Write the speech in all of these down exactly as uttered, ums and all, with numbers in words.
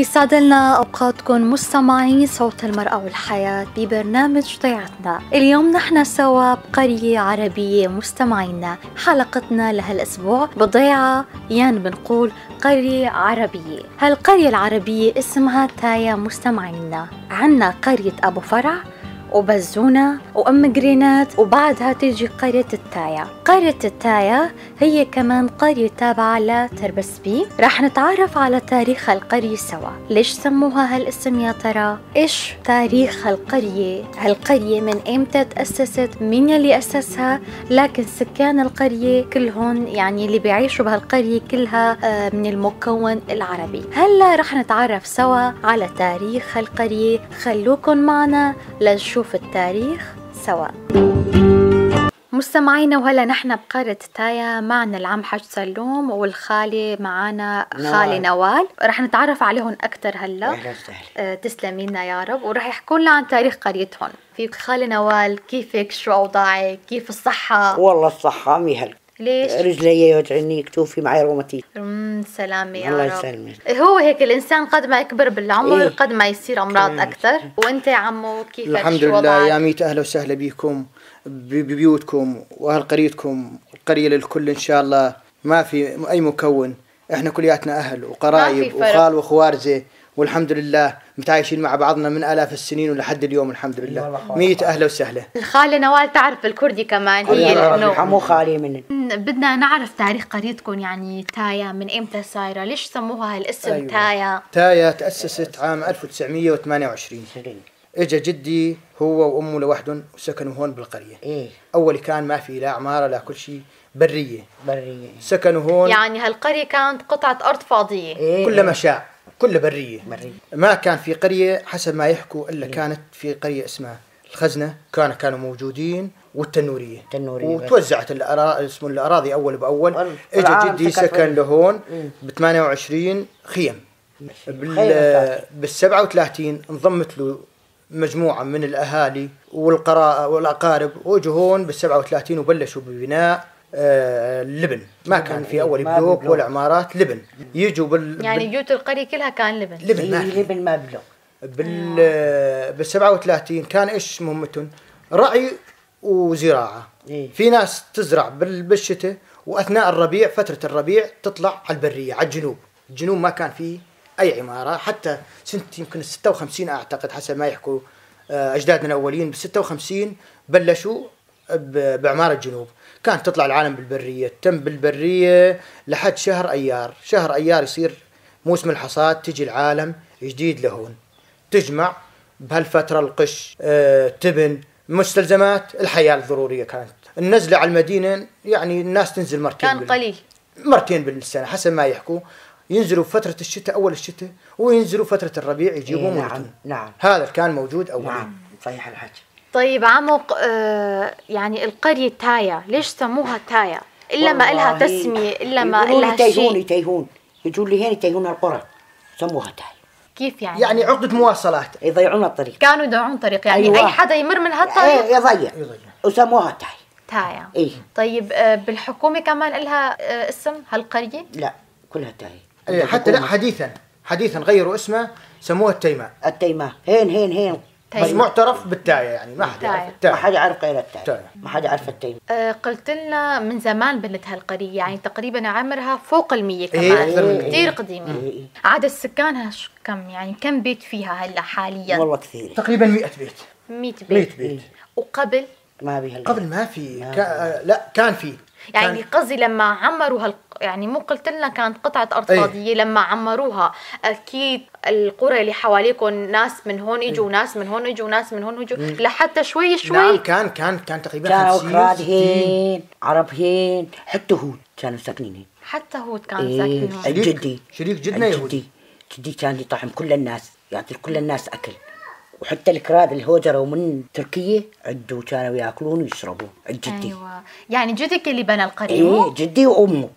يسعدلنا أوقاتكم مستمعين صوت المرأة والحياة ببرنامج ضيعتنا. اليوم نحن سوا بقرية عربية مستمعينا. حلقتنا لهالأسبوع بضيعة، يعني بنقول قرية عربية. هالقرية العربية اسمها تايا مستمعينا. عنا قرية أبو فرع وبزونة وأم قرينات، وبعدها تيجي قرية التايا. قرية التايا هي كمان قرية تابعة لتربسبي. رح نتعرف على تاريخ هالقرية سوا. ليش سموها هالاسم يا ترى؟ إيش تاريخ هالقرية؟ هالقرية من إمتى تأسست؟ مين يلي أسسها؟ لكن سكان القرية كلهن، يعني اللي بيعيشوا بهالقرية كلها، آه، من المكون العربي. هلأ رح نتعرف سوا على تاريخ هالقرية. خلوكن معنا لنشوف التاريخ سوا. مستمعينا، وهلأ نحن بقرية تايا، معنا العم حاج سلوم والخالة معانا، خالة نوال. نوال. رح نتعرف عليهن أكتر هلأ. أهلًا وسهلًا. آه، تسلميلنا يا رب. ورح يحكولنا عن تاريخ قريتهن. في خالة نوال، كيفك؟ شو أوضاعك؟ كيف الصحة؟ والله الصحة ميهل. ليش؟ رجلي يوجعني، كتوفي معي روماتيزم. مم، سلامة يا الله رب. يسلمك. هو هيك الإنسان قد ما يكبر بالعمر، إيه. قد ما يصير أمراض أكتر. وأنت يا عمو، كيفك؟ الحمد شو لله، وضعك؟ يا ميت أهلا وسهلا بيكم، ب-، ببيوتكم وأهل قريتكم، القرية للكل إن شاء الله. ما في أي مكون، إحنا كلياتنا أهل وقرايب، ما في فرق. وخال وخوارزة، والحمد لله متعايشين مع بعضنا من آلاف السنين ولحد اليوم، الحمد لله. والله خالص. ميت أهلا وسهلا. الخالة نوال تعرف الكردي كمان، هي النوبة. عمو خالي مني. بدنا نعرف تاريخ قريتكم، يعني تايا من إمتى صايرة؟ ليش سموها هالاسم أيوة. تايا؟ تايا تأسست عام ألف وتسعمية وثمانية وعشرين. سليم. اجى جدي هو وامه لوحدهم وسكنوا هون بالقرية. اول كان ما في لا عمارة لا كل شي، برية. برية. سكنوا هون. يعني هالقرية كانت قطعة أرض فاضية. كلها مشاع، كلها برية. برية. ما كان في قرية حسب ما يحكوا إلا كانت في قرية اسمها الخزنة، كان، كانوا موجودين، والتنورية. تنورية بس. وتوزعت الأرا-، اسمه الأراضي أول بأول. اجى جدي سكن لهون بثمانية وعشرين خيم. بال-، بالسبعة وثلاثين انضمت له مجموعة من الأهالي والقرا-، والأقارب، وإجوا هون بالسبعة وثلاثين وبلشوا ببناء، آه، اللبن. ما كان في أول بلوك ولا عمارات، لبن. يجوا بال-، يعني بال-، بيوت القرية كلها كان لبن. لبن، ما في. لبن، ما بلوك. بال-، بالسبعة وثلاثين كان إيش مهمتهم؟ رعي وزراعة. في ناس تزرع بال-، بالشتاء، وأثناء الربيع، فترة الربيع، تطلع على البرية، على الجنوب. الجنوب ما كان فيه أي عمارة، حتى سنة يمكن ستة وخمسين أعتقد، حسب ما يحكوا، آه، أجدادنا الأولين، بالستة وخمسين بلشوا ب-، بعمارة الجنوب. كانت تطلع العالم بالبرية، تم بالبرية لحد شهر أيار. شهر أيار يصير موسم الحصاد، تجي العالم جديد لهون. تجمع بهالفترة القش، آه، تبن، مستلزمات الحياة الضرورية كانت. النزلة على المدينة، يعني، الناس تنزل مرتين كان بال-، قليل. مرتين بالسنة حسب ما يحكوا. ينزلوا فترة الشتاء، أول الشتاء، وينزلوا فترة الربيع يجيبوا إيه، نعم، موتهم. نعم. هذا كان موجود أولين. نعم، صحيح الحكي. طيب، عمو، ق-، آه، يعني، القرية تايا، ليش سموها تايا؟ إلا ما إلها والله تسمية، إلا ما يقولوا لي إلها شيء. يتيهون، يتيهون. يجوا لي هنا يتيهون القرى. سموها تايا. كيف يعني؟ يعني عقدة مواصلات. يضيعون الطريق. كانوا يضيعون طريق، يعني أيوة. أي حدا يمر من هالطريق؟ إيه، يضيع. يضيع. وسموها تايا. تايا. إيه. طيب، آه، بالحكومة كمان إلها، آه، اسم هالقرية؟ لا، كلها تايا. إيه، حتى لا، حديثًا، حديثًا غيروا اسمها، سموها التيماء. التيماء. هين، هين، هين. بس تيماء. معترف بالتايا، يعني، ما حدا يعرف التايا. ما حدا يعرف غير التايا. تايا. ما حدا يعرف التيماء. آه، قلت لنا من زمان بنت هالقرية، يعني، تقريبًا عمرها فوق المية إيه، كمان. أكثر من مية. كتير قديمة. إيه، إيه. عدد سكانها شو كم، يعني، كم بيت فيها هلأ حاليًا؟ والله كثير. تقريبًا مية بيت. مية بيت. مية بيت. وقبل؟ ما بيها الآن. قبل ما في، ما كا-، بيها. لا، كان في. يعني كان قصدي لما عمروا هال-، يعني مو قلت لنا كانت قطعة أرض إيه. فاضية، لما عمروها أكيد القرى اللي حواليكم ناس من هون إجوا، إيه. ناس من هون إجوا، ناس من هون إجوا، مم. لحتى شوي شوي. نعم، كان، كان، كان تقريبًا كانوا خمسين، كراد ستين. هين، عرب هين، حتى هود كانوا ساكنين هين. حتى هود كانوا إيه، ساكنين هون. شريك، جدي. شريك جدنا يهودي. جدي. جدي كان يطعم كل الناس، يعطي كل الناس أكل. وحتى الكراد الهوجرة ومن تركيا عدو كانوا ياكلون ويشربون عند جدي. أيوة. يعني جدك اللي بنى القرية، مو؟ إيه، جدي وأمه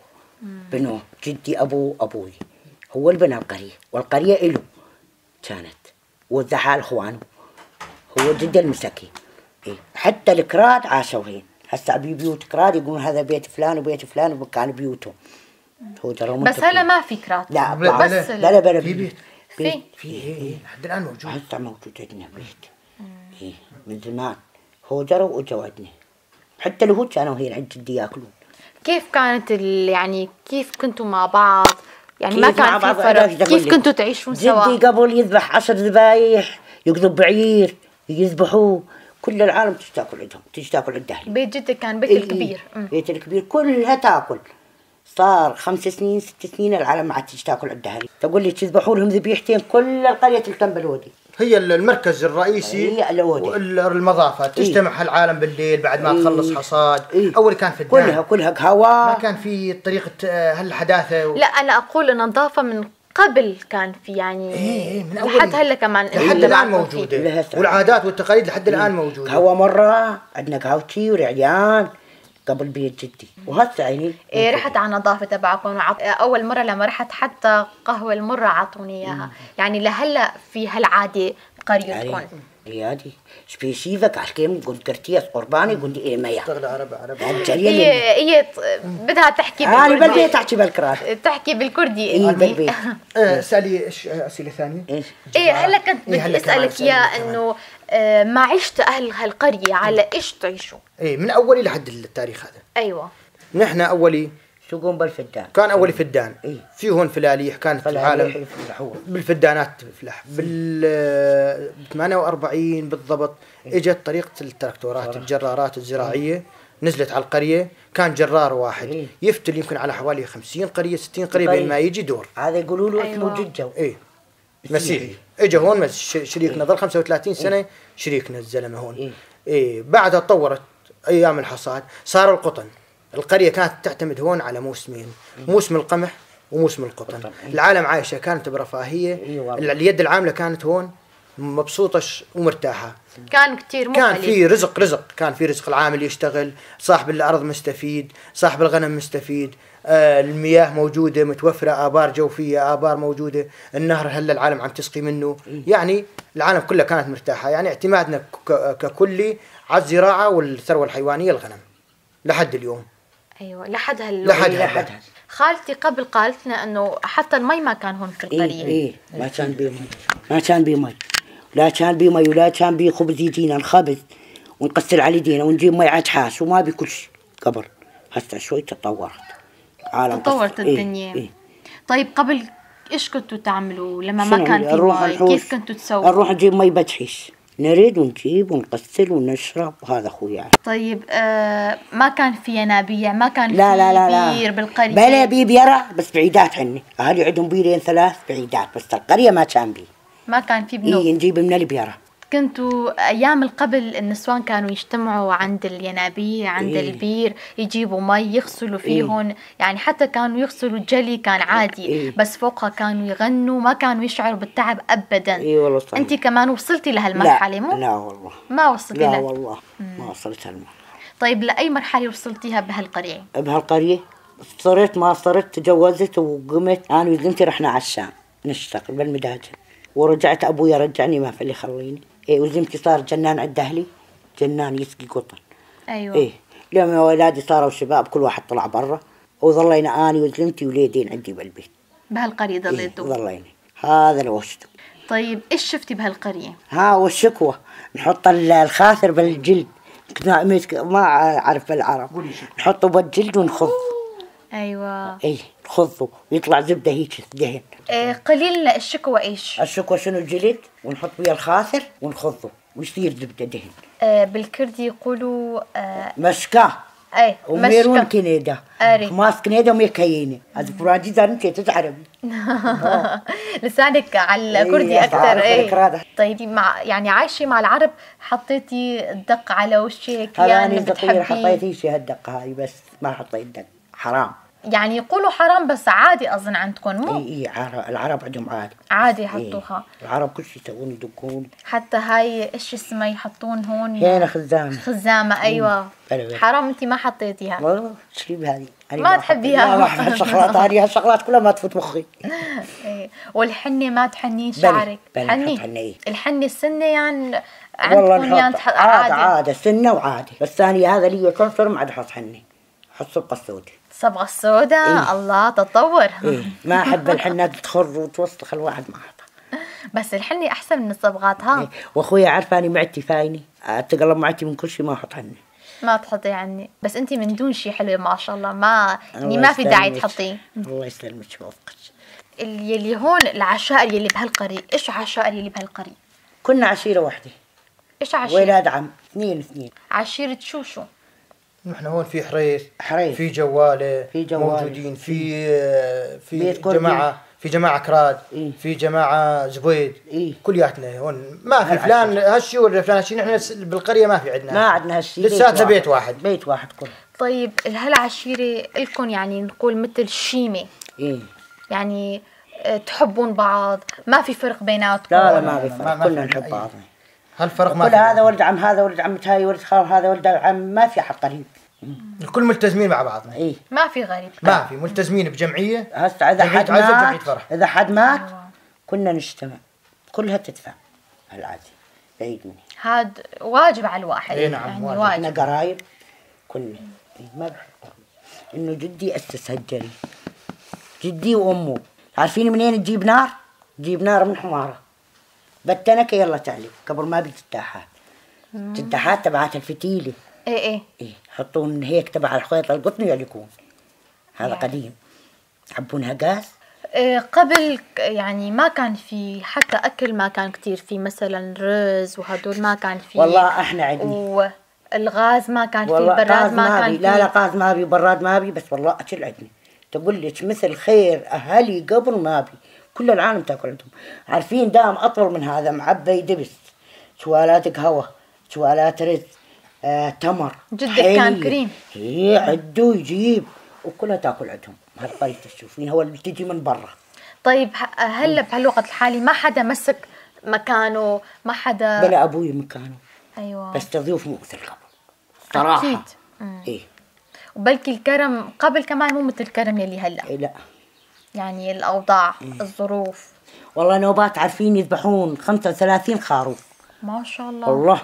بنوه. جدي أبو أبوي هو اللي بنى القرية، والقرية إلو كانت. وزعها لإخوانه. هو جدي المسكي. إيه. حتى الكراد عاشوا هين. هسه بي بيوت كراد يقولون هذا بيت فلان وبيت فلان وكان بيوتهم. هو ترى بس منطقي. هلا ما في كرات. لا، بلا، بس بلا، ال- بلا، بلا، في بلا. بيت. في. في، إيه، إيه، لحد الآن موجود. هسه موجود عندنا بيت. إيه، من زمان. هو جرى وإجا وعدنا. حتى اليهود كانوا هي عند جدي ياكلون. كيف كانت ال-، يعني، كيف كنتوا مع بعض؟ يعني، ما كيف كان مع في بعض؟ فرق؟ أنا إيش أقول كيف لك؟ كنتوا تعيشون سوا؟ جدي قبل يذبح عشر ذبايح، يقلب بعير، يذبحوه. كل العالم تيجي تاكل عندهم، تيجي تاكل عند أهلي. بيت جدك كان بيت إي، إي. الكبير. مم. بيت الكبير، كلها تاكل. صار خمس سنين، ست سنين، العالم ما عاد تيجي تاكل عند أهلي. تقول لي: "تذبحوا لهم ذبيحتين، كل القرية تلتم بالودي." هي ال-، المركز الرئيسي هي الودي. والمضافة. إيه. تجتمع هالعالم بالليل بعد ما إيه. تخلص حصاد. إيه. أول كان فدان. كلها، كلها قهوة. ما كان في طريقة، آه، هالحداثة و- لا، أنا أقول النظافة من قبل كان في، يعني، إيه، إيه، من أول. لحد هلأ كمان لحد الآن موجودة. لهسه. والعادات والتقاليد لحد الآن إيه. موجودة. قهوة مرة، عندنا قهوتي ورعيان. قبل بيت جدي. وهسه عيني إيه، موجودة. رحت على النظافة تبعكم وعط-، أول مرة لما رحت حتى قهوة المرة عطوني إياها. مم. يعني لهلأ في هالعادة قريتكم؟ يعني، يادي، شبيشيفك على الكيم، قلت كرتيس قرباني، قلت إيه ميا. اشتغل عرب، عرب. يعني، جريان إيه، إيه، ط-، بدها تحكي أنا بالكردي. بالبيت أحكي بالكراد. تحكي بالكردي إيه، يعني. بالبيت. آه، سألي إيش، آه، أسئلة ثانية؟ إيش؟ إيه، هلا كنت إيه، بدي هلا كمان أسألك أسئلة إياه كمان. إنه، آه، معيشة أهل هالقرية، على إيش تعيشوا؟ اي، من اولي لحد التاريخ هذا. ايوه. نحن اولي يسوقون بالفدان. كان اولي فدان. اي. في هون فلاليح، كانت فلاليح العالم يفلحون. بالفدانات تفلح. بال-، ب ثمانية وأربعين بالضبط، اي. اجت طريقة التراكتورات، تراكتور. الجرارات الزراعية، اي. نزلت على القرية، كان جرار واحد. اي. يفتل يمكن على حوالي خمسين قرية، ستين قرية، بين قرية. ما يجي دور. هذا يقولوا له اسمه ايوه. جدة. اي. مسيحي. مسيحي. اجى هون مس-، ش-، شريكنا، إيه. ظل خمسة وثلاثين سنة إيه. شريكنا الزلمة هون. إيه. إيه، بعدها تطورت أيام الحصاد، صار القطن. القرية كانت تعتمد هون على موسمين، إيه. موسم القمح وموسم القطن. القطن، إيه. العالم عايشة كانت برفاهية، إيه والله. ال-، اليد العاملة كانت هون مبسوطة ش-، ومرتاحة. كان كتير كان مختلف. في رزق، رزق، كان في رزق، العامل يشتغل، صاحب الأرض مستفيد، صاحب الغنم مستفيد. آه، المياه موجودة، متوفرة، آبار جوفية، آبار موجودة، النهر هلا العالم عم تسقي منه. يعني العالم كلها كانت مرتاحة، يعني اعتمادنا ك-، ك-، ككلي على الزراعة والثروة الحيوانية، الغنم، لحد اليوم. أيوة، لحد هاللحظة. لحد هلأ. خالتي قبل قالت لنا إنه حتى المي ما كان هون في إيه، القرية. إيه، ما كان بيه مي. ما كان بيه مي. لا كان بيه مي ولا كان بيه خبز، يجينا الخبز ونغسل على ايدينا ونجيب مي عجحاس وما بي كل شي. قبل. هسه شوي تطورت. عالم تطورت قص-، إيه، الدنيا. إيه. طيب، قبل إيش كنتوا تعملوا لما ما شنو كان في نروح مي؟ نحوش؟ كيف كنتوا تسووا؟ نروح نجيب مي بجحيش. نريد ونجيب ونغسل ونشرب، وهذا أخوي يعني. طيب، آه، ما كان في ينابيع، ما كان لا، في لا، لا، لا. بير بالقرية؟ بلا بي بيرة، بس بعيدات عني. أهلي عندهم بيرين ثلاث بعيدات، بس القرية ما كان بي. ما كان في بنوك؟ إيه، نجيب من البيرة. كنتوا أيام القبل النسوان كانوا يجتمعوا عند الينابيع، عند إيه. البير، يجيبوا مي يغسلوا إيه. فيهن، يعني حتى كانوا يغسلوا الجلي كان عادي، إيه. بس فوقها كانوا يغنوا، ما كانوا يشعروا بالتعب أبدًا. إيه والله صحيح. أنتي كمان وصلتي لهالمرحلة، لا، مو؟ لا والله. ما وصلتي لا ل-، والله، مم. ما وصلت هالمرحلة. طيب، لأي مرحلة وصلتيها بهالقرية؟ بهالقرية؟ صرت ما صرت، تجوزت وقمت، أنا وزلمتي رحنا على الشام. نشتغل بالمداجن. ورجعت، أبويا رجعني، ما فلي خليني. إيه، وزلمتي صار جنان عند أهلي، جنان يسقي قطن. أيوة. إيه، لما أولادي صاروا شباب، كل واحد طلع برا، وظلينا أني وزلمتي وليدين عندي بالبيت. بهالقرية إيه، ضليتوا؟ ظلينا. هذا الوشت. طيب، إيش شفتي بهالقرية؟ ها، والشكوى. نحط ال-، الخاثر بالجلد. ما، ما أعرف بالعرب. قولي شكوى. نحطه بالجلد ونخض. أيوة. إيه، نخضه. ويطلع زبدة هيك دهن. إيه، قليلنا الشكوى إيش؟ الشكوى شنو؟ جلد، ونحط ويا الخاثر، ونخضه، ويصير زبدة دهن. آه، بالكردي يقولوا، آه، مسكة. أي، وميرون مسكة. كنيدة. أري. خماس كنيدة ومية كينة. هذا فراجي زار انت تتعربي. لسانك على الكردي إيه، أكثر، أعرف إيه. الكرادة. طيب، مع، يعني، عايشة مع العرب، حطيتي الدق على وشك، هذا يعني، أنا صغير بتحبيه؟ حطيت شي هالدق هاي، بس ما حطيت دق. حرام. يعني يقولوا حرام، بس عادي أظن عندكم، مو؟ إي، إي، عر-، العرب عندهم عادي. عادي إي. يحطوها. العرب كل شي يسوون، يدقون. حتى هاي، إيش اسمه، يحطون هون؟ هنا خزامة. خزامة، أيوة. بلا، بلا. حرام أنتي ما حطيتيها. والله، شو بهذه؟ أنا ما ما أحط-، تحبيها؟ لا، ما أحب هالشغلات هذه، هالشغلات كلها ما تفوت مخي. إي. والحنة ما تحنين بلا، شعرك؟ بلا، حني؟ نحط حنة، إي. الحنة السنة، يعني، والله عندكم، يعني، نحط. تح-، عادة، عادي. عادة، سنة وعادي. بس ثاني هذا لي كم سنة ما عاد أحط حنة. حط صبغة سوداء. صبغة سوداء؟ إيه. الله، تطور. إيه، ما أحب الحنة تخر وتوسخ الواحد، ما أحطها. بس الحني أحسن من الصبغات، ها؟ إيه. وأخويا عارفة أني معدتي فايني، أتقلب معدتي من كل شي، ما أحط حني. ما تحطي عني، بس أنتي من دون شي حلوة ما شاء الله، ما يعني الله ما في داعي يسلمك. تحطيه. الله يسلمك ويوفقك. ال-، يلي هون العشائر يلي بهالقرية، إيش عشائر يلي بهالقرية؟ كنا عشيرة وحدة. إيش عشيرة؟ ولاد عم، اثنين اثنين. عشيرة شو شو؟ نحن هون في حريث، حريث. في جوالة، في جوالة. موجودين، في، في، آه، في بيت قربي. جماعة، في جماعة كراد، إيه. في جماعة زبيد. إيه. كلياتنا هون. ما في هالعشرة. فلان هالشي ولا فلان هالشي، نحن س-، بالقرية ما في عندنا ما هالشي. عندنا هالشي، بيت لساتنا واحد. بيت واحد. بيت واحد كله. طيب، هالعشيرة إلكن، يعني، نقول متل شيمة؟ إيه. يعني، آه، تحبون بعض، ما في فرق بيناتكم؟ لا، لا، ما في فرق. ما، ما كلنا في نحب أي بعضنا. هالفرق ما كل في هذا بينهم. ولد عم هذا، ولد عمة هاي، ولد خال هذا، ولد عم، ما في حد قريب. الكل ملتزمين مع بعضنا. إيه. ما في غريب. ما في، ملتزمين بجمعية. هسه إذا جمعية حد عزا، مات، جمعية فرح. إذا حد مات، أيوة. كلنا نجتمع. كلها تدفع هالعزا. بعيد مني. هاد واجب على الواحد. إيه، نعم، يعني، واجب. واجب. إحنا قرايب، كلنا. إيه، ما بحب. إنه جدي أسس هالجري. جدي وأمه. عارفين منين تجيب نار؟ تجيب نار من حمارة. بتنك يلا تعلي قبل ما بيجي التاحات. التاحات تبعت الفتيلة. إيه، إيه. إيه، يحطون هيك تبع الخيط القطن يعلقون. هذا يعني. قديم. يحبونها غاز؟ إيه، قبل ك-، يعني ما كان في حتى أكل، ما كان كتير في مثلًا رز وهدول ما كان في. والله إحنا عندنا. والغاز ما كان في، والله البراد غاز ما ما كان بي. لا، في. لا، غاز ما بي، براد ما بي، بس والله أكل عندنا. تقول لك مثل خير أهلي قبل ما بي، كل العالم تاكل عندهم. عارفين دام أطول من هذا معبي دبس، شوالات قهوة، شوالات رز، آه، تمر، جدك كان حليب. كريم. هي عدو يجيب، وكلها تاكل عندهم. هالقرية تشوفينها ولا تجي من برا. طيب، ه-، هلا بهالوقت الحالي ما حدا مسك مكانه، ما حدا؟ بلا أبوي مكانه. أيوة. بس الضيوف مو مثل قبل. صراحة. أكيد. مم. إيه. وبلكي الكرم قبل كمان مو متل الكرم يلي هلأ. إيه، لا. يعني الأوضاع، مم. الظروف. والله نوبات عارفين يذبحون خمسة وثلاثين خروف. ما شاء الله. والله.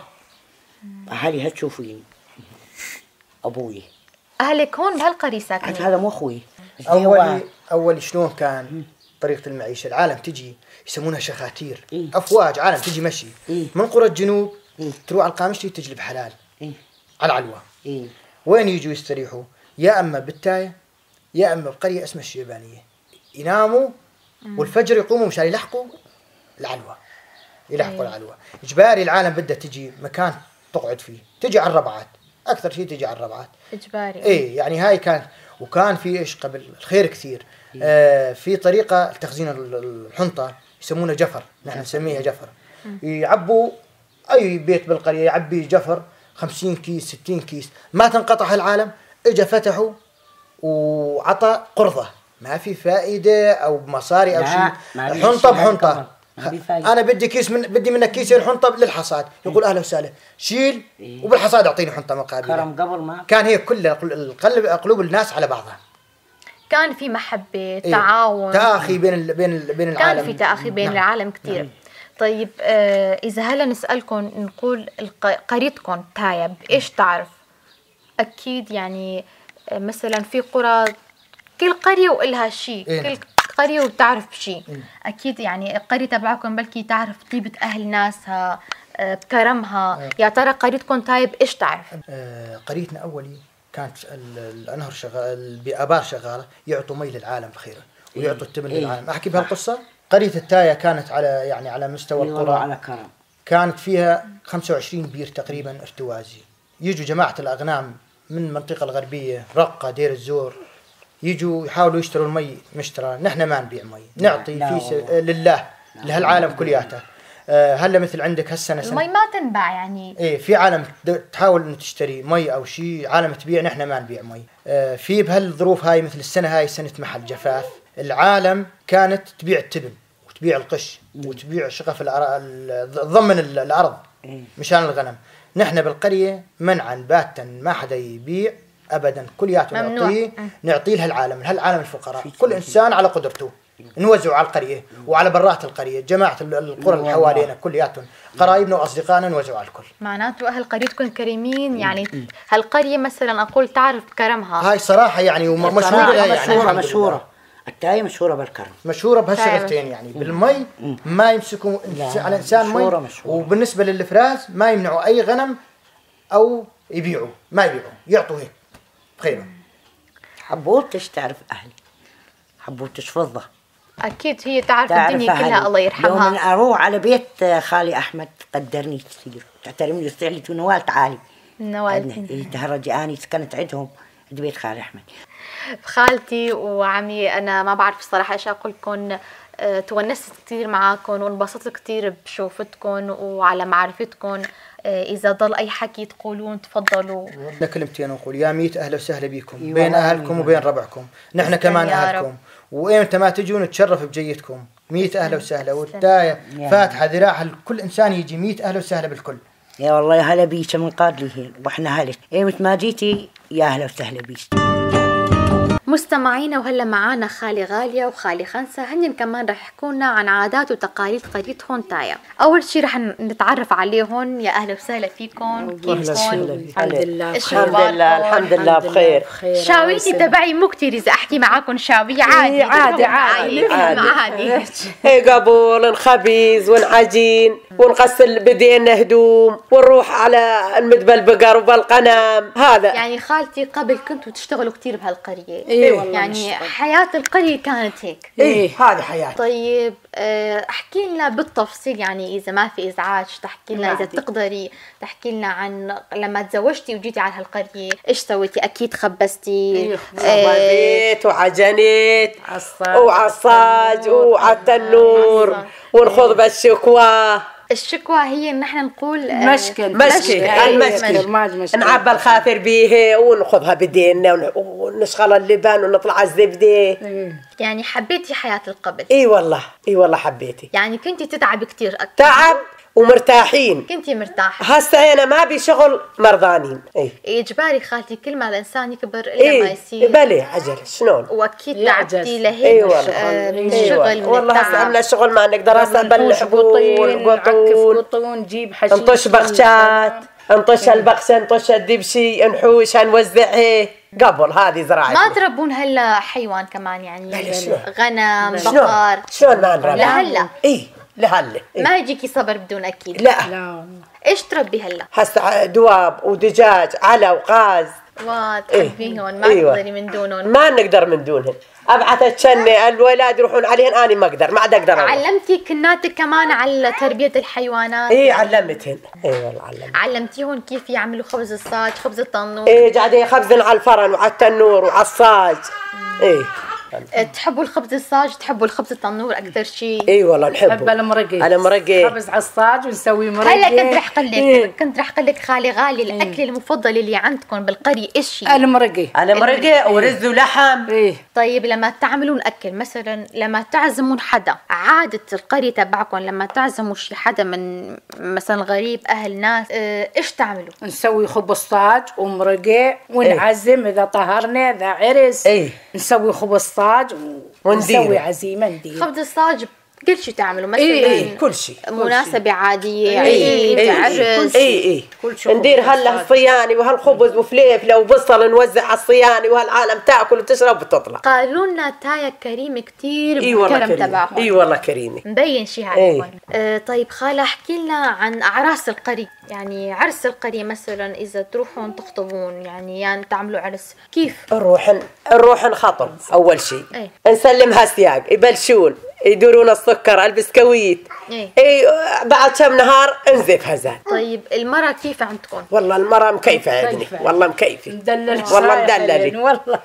أهلي هتشوفين. أبوي. أهلك هون بهالقرية ساكنين؟ هذا مو أخوي. أول، أول شلون كان طريقة المعيشة؟ العالم تجي يسمونها شخاتير. إيه. أفواج عالم تجي مشي. إيه. من قرى الجنوب إيه. تروح على القامشلي تجلب حلال. إيه. على العلوة. إيه. وين يجوا يستريحوا؟ يا أما بالتاية، يا أما بقرية اسمها الشيبانية. يناموا والفجر يقوموا مشان يلحقوا العلوة. يلحقوا إيه. العلوة. إجباري العالم بدها تجي مكان تقعد فيه. تجي على الربعات. أكثر شي تجي على الربعات. إجباري. إيه، يعني هاي كانت. وكان في إيش قبل؟ الخير كثير. إيه. آه، في طريقة لتخزين ال-، ال-، الحنطة، يسمونه جفر. نحن نسميها جفر. يعبوا أي بيت بالقرية يعبي جفر خمسين كيس، ستين كيس، ما تنقطع هالعالم. إجا فتحوا وعطى قرضة، ما في فائدة أو مصاري أو لا، شيء. ما في حنطة شيء بحنطة. ما في فايدة. أنا بدي كيس من، بدي منك كيسين حنطة للحصاد. يقول: "أهلا وسهلا، شيل إيه. وبالحصاد أعطيني حنطة مقابلها." كرم قبل ما كان هيك كل القل-، القلب، قلوب الناس على بعضها. كان في محبة، إيه. تعاون. تآخي بين ال-، بين ال-، بين كان العالم. في تآخي بين نعم. العالم كتير. نعم. طيب، آه، إذا هلا نسألكن، نقول الق-، قريتكن تايب، إيش تعرف؟ أكيد يعني، آه، مثلًا في قرى، كل قرية وإلها شي، إيه، كل نعم. قرية وبتعرف بشي. إيه. أكيد يعني القرية تبعكن بلكي تعرف طيبة أهل ناسها، آه، بكرمها. إيه. يا ترى قريتكن تايب إيش تعرف؟ آه، قريتنا أولي كانت ال-، الأنهر شغال، بآبار شغالة، يعطوا مي للعالم بخير، ويعطوا التبن إيه. للعالم. أحكي بهالقصة؟ قرية التاية كانت على، يعني، على مستوى إي والله، القرى. على كرم. كانت فيها خمسة وعشرين بير تقريبًا ارتوازي. يجوا جماعة الأغنام من المنطقة الغربية، رقة، دير الزور، يجوا يحاولوا يشتروا المي مشترى. نحن ما نبيع مي، نعطي لا في س-، والله. لله، لا، لهالعالم الحمد لله. كلياته. آه، هلا مثل عندك هالسنة سنة المي ما تنباع، يعني. إيه، في عالم د-، تحاول إنه تشتري مي أو شي، عالم تبيع، نحن ما نبيع مي. آه، في بهالظروف هاي، مثل السنة هاي سنة محل جفاف، العالم كانت تبيع التبن وتبيع القش وتبيع شقف الأر-، ال-، ضمن ال-، الأرض مشان الغنم. نحن بالقرية منعا باتا ما حدا يبيع أبدًا، كلياته ممنوع. نعطيه، نعطيه لهالعالم، لهالعالم الفقراء. كل إنسان على قدرته. نوزعه على القرية وعلى برات القرية، جماعة ال-، القرى اللي حوالينا كلياتهم، قرايبنا وأصدقائنا نوزعه على الكل. معناته أهل قريتكم كريمين، يعني هالقرية مثلًا أقول تعرف كرمها. هاي صراحة يعني، وم-، مشهورة، صراحة يعني، مشهورة، الحمد لله. مشهورة. التاية مشهورة بالكرم. مشهورة بهالشغلتين، يعني، بالمي ما يمسكوا لا، على إنسان مي، مشهورة، مشهورة. وبالنسبة للفراز ما يمنعوا أي غنم أو يبيعوا، ما يبيعوا، يعطوا هيك بخيرهم. حبوبتش تعرف أهلي، حبوبتش فضة. أكيد هي تعرف تعرف الدنيا كلها، أهلي. الله يرحمها. يوم أروح على بيت خالي أحمد، قدرني كثير، تعترمني، يصير لي نوال تعالي. نوال. عندنا. إيه، تهرج، أني سكنت عندهم، عند بيت خالي أحمد. خالتي وعمي، أنا ما بعرف الصراحة إيش أقولكن. آه، تونست كتير معاكن وانبسطت كتير بشوفتكن وعلى معرفتكن. آه، إذا ضل أي حكي تقولون، تفضلوا. عندنا كلمتين نقول: يا ميت أهلا وسهلا بيكم، إي بين والله، أهلكم وبين ربعكم. نحن تسلم كمان يا رب. أهلكم، وإمتى ما تجوا نتشرف بجيتكم. ميت أهلا وسهلا، تسلم. والتاية يا فاتحة ذراعها لكل إنسان يجي. ميت أهلا وسهلا بالكل. يا والله، يا هلا بيك من قبل هيك، واحنا هلا. ايمت ما جيتي، يا اهلا وسهلا بيك. مستمعينا، وهلا معانا خالي غالية وخالي خنسة، هنن كمان راح يحكونا عن عادات وتقاليد قريتهم تايا. أول شي راح ن-، نتعرف عليهم. يا أهلا وسهلا فيكم، كيفكم؟ الحمد لله، الحمد لله، الحمد لله بخير. شاويتي تبعي مو كتير، إذا أحكي معاكم شاوية عادي. إيه، عادي، عادي. عادي. إيه، قبل نخبز ونعجين. ونغسل بدينا هدوم، ونروح على المدبل بقر وبالقنم. هذا. يعني خالتي، قبل كنتوا تشتغلوا كتير بهالقرية؟ إيه والله، يعني نشتغل. حياة القرية كانت هيك؟ إيه، هذه حياتي. طيب، آه، احكي لنا بالتفصيل، يعني إذا ما في إزعاج، تحكي لنا، إذا تقدري، تحكي لنا عن لما تزوجتي وجيتي على هالقرية، إيش سويتي؟ أكيد خبزتي. إيه، آه، خبزت وعجنت. عصاج. وعصاج وعلى التنور. ونخوض بالشكوى. الشكوى هي إن احنا نقول، آه، مشكل. مشكل. مشكل. أي، المشكل. مشكل. ما مشكل. نعبى الخاطر بيها ونخوضها بدينا ون-، ونشغل اللبن ونطلع الزبدة. إيه. يعني حبيتي حياة القبل؟ إي والله، إي والله حبيتي. يعني كنتي تتعبي كتير أكيد. تعب ومرتاحين. كنتي مرتاحة. هسه هنا ما بي شغل مرضانين. إي. إجباري خالتي، كل ما الإنسان يكبر إلا إي، ما يصير. بلي، عجل، شلون؟ وأكيد تعبتي لهيك، إي والله. آه، من إي الشغل، والله. من والله هسه التعب. عندنا شغل ما نقدر، هسه نحوش نبلح بول، قطون، نعكف قطون، نجيب حشيش، نطش بخشات، نطش البخشة، نطش الدبشي، نحوش، نوزعه. قبل هذه زراعة. ما تربون هلا حيوان كمان، يعني، لا، لا، شلون؟ غنم، شلون؟ بقر؟ شلون ما نربي؟ لهلا؟ إي، لهلا. إي. ما يجيكي صبر بدون أكيد. لا. لا. إيش تربي هلا؟ هسه دواب ودجاج، على وقاز. واه، إي. تحبيهن، ما إي والله. تقدري من دونهن. ما نقدر من دونهن. أبعث الشنة، الولاد يروحون عليهن، أنا ما أقدر، ما عاد أقدر أروح. علمتي كناتك كمان على تربية الحيوانات؟ إي، علمتهن. إي والله علمتهن. علمتيهن كيف يعملوا خبز الصاج، خبز التنور؟ إي، قاعدة يخبزن على الفرن وعلى التنور وعلى الصاج. إي. تحبوا الخبز الصاج، تحبوا الخبز التنور أكثر شي؟ إي والله نحبه. نحب المرقة. المرقة. خبز على الصاج ونسوي مرقة. هلا كنت رح قلك، إي. كنت رح قلك خالي غالي، إي. الأكل المفضل اللي عندكم بالقرية إيش هي؟ المرقة. المرقة ورز ولحم. إي. طيب، لما تعملون أكل، مثلًا لما تعزمون حدا، عادة القرية تبعكم لما تعزموا شي حدا من مثلًا غريب، أهل ناس، آه، إيش تعملوا؟ نسوي خبز صاج ومرقة، ونعزم إذا طهرنا، إذا عرس. إيه. نسوي خبز صاج و-، ونديره. ونسوي عزيمة، ندير. خبز الصاج كل شي تعملوا، مثلًا إيه، إيه، كل شي، كل شي. مناسبة عادية، إيه، عيد، إيه، إيه، عرس. إيه، إيه. كل شي ندير خبز هلا صاج. الصياني وهالخبز وفليفلة وبصل نوزع على الصياني، وهالعالم تاكل وتشرب وتطلع. قالوا لنا تايا كريمة كتير إي والله بالكرم كريمة. تبعهم. إي والله كريمة. مبين شي إي. عليهم. آه، طيب خالة، احكي لنا عن أعراس القرية. يعني عرس القرية مثلًا، إذا تروحون تخطبون، يعني، يعني تعملوا عرس، كيف؟ نروح ن-، نروح نخطب أول شي. إي. نسلمها سياق، يبلشون يدورون السكر، البسكويت. إي. إي، بعد كم نهار نزف هزان. طيب، المرأة كيف عندكم؟ والله المرأة مكيفة يا ابني، مكيفة. والله مكيفة. مدلل والله صاير مدللي. حليل، والله.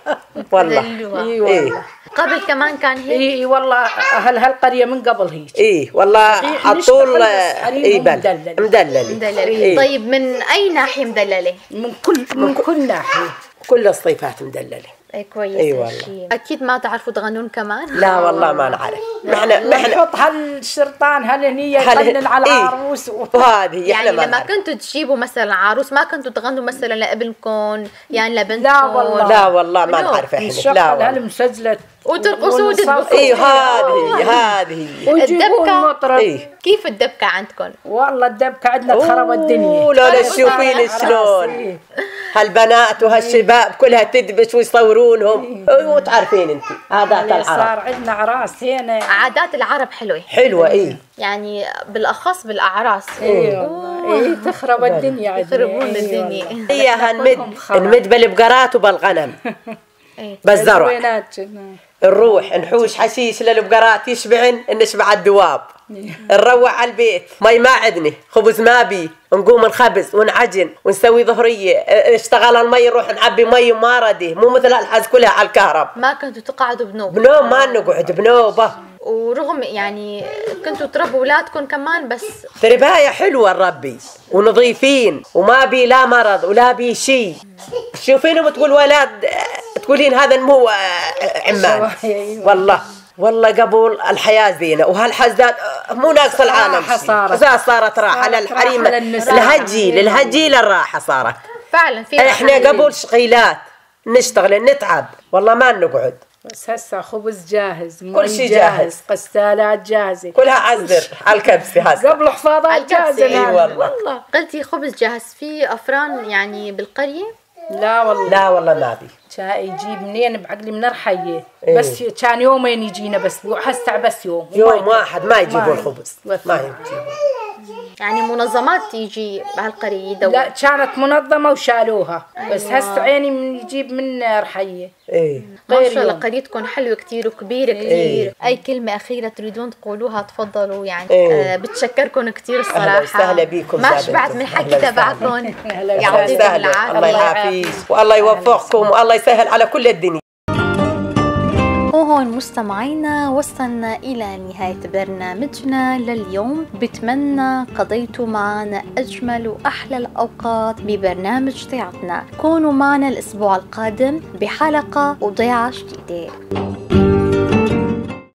والله. مدللوها. إي والله. إي. قبل كمان كان هيك؟ إي، إي والله، أهل هالقرية من قبل هيك. إي والله، صحيح، على طول، نشتغل بس حريم إي بل. مدلل. مدللي. مدللة. إي. طيب، من أي ناحية مدللة؟ من كل، من من كل كل ناحية. كل الصيفات مدللة. إي، كويس إي والله. هالشي. أكيد ما تعرفوا تغنون كمان؟ لا والله ما نعرف. نحن، نحن نحط هالشرطان، هالهنية، هال-، يقنن على إي. العروس و- وهذه، إحنا يعني ما لما نعرف. كنتوا تجيبوا مثلًا عروس، ما كنتوا تغنوا مثلًا لابنكم، يعني لبنتكم؟ لا والله. لا والله ما منو؟ نعرف إحنا. نشغل لا والله. هالمسجلة وترقصوا ونصفق. وتدبكوا. إي، هذه، هذه. ويجيبون الدبكة؟ مطرب. إي. كيف الدبكة عندكم؟ والله الدبكة عندنا تخرب الدنيا. أوه، لا، لا، تخرب شوفيني الدنيا. شلون. إي. هالبنات وهالشباب كلها تدبش ويصورونهم. وتعرفين انتي عادات العرب. صار عندنا عراس هنا. عادات العرب حلوة. حلوة، اي. يعني بالأخص بالأعراس. اي والله. اي، تخرب الدنيا عندنا. يخربون الدنيا. هي هنمد، نمد بالبقرات وبالغنم. بالزرع. نروح نحوش حشيش للبقرات يشبعن، نشبع الدواب. نروح على البيت، مي ما عدني، خبز ما بي، نقوم نخبز ونعجن ونسوي ظهرية، اه، اشتغل المي، نروح نعبي مي وما ردي، مو مثل الحز كلها على الكهرب. ما كنتوا تقعدوا بنوب؟ بنوب ما نقعد، بنوبة. ورغم يعني كنتوا تربوا ولادكم كمان، بس ترباية حلوة نربي، ونظيفين، وما بي لا مرض ولا بي شي. تشوفينهم تقول: "ولد"، تقولين: "هذا مو، آه، عمان". والله، والله قبل الحياة زينة، وهالحزات، آه، مو ناقص العالم شي. صارت. صارت راحة للحريم، للهجيل، للهجيل الراحة صارت. فعلًا في راحة. احنا قبل شقيلات، نشتغل، نتعب، والله ما نقعد. بس هسه خبز جاهز، كل مي شي جاهز، جاهز. غسالات جاهزة. كلها عزر على الكبسة هسه. قبل حفاظات على الكبسة. جاهزة. اي والله. والله. قلتي خبز جاهز في أفران يعني بالقرية؟ لا والله. لا والله ما بي. كان يجيب منين؟ بعقلي من رحية. إيه. بس ي-، كان يومين يجينا بس، وهسه بس يوم. يوم واحد ما يجيبون خبز. ما يجيبون. يعني منظمات يجي بهالقرية يدور؟ لا، كانت منظمة وشالوها. بس أيوة. هسه عيني من يجيب من رحية. ايه. ما شاء الله، قريتكم حلوة كتير وكبيرة كتير. اي كلمة أخيرة تريدون تقولوها، تفضلوا، يعني، ايه. آه، بتشكركم كتير الصراحة. وسهلا بيكم. ما شبعت من حكي تبعكم. يعطيكم العافية. الله يعافيك. والله يوفقكم، والله يسهل على كل الدنيا. وهون مستمعينا وصلنا إلى نهاية برنامجنا لليوم. بتمنى قضيتوا معنا أجمل وأحلى الأوقات ببرنامج ضيعتنا. كونوا معنا الأسبوع القادم بحلقة وضيعة جديدة.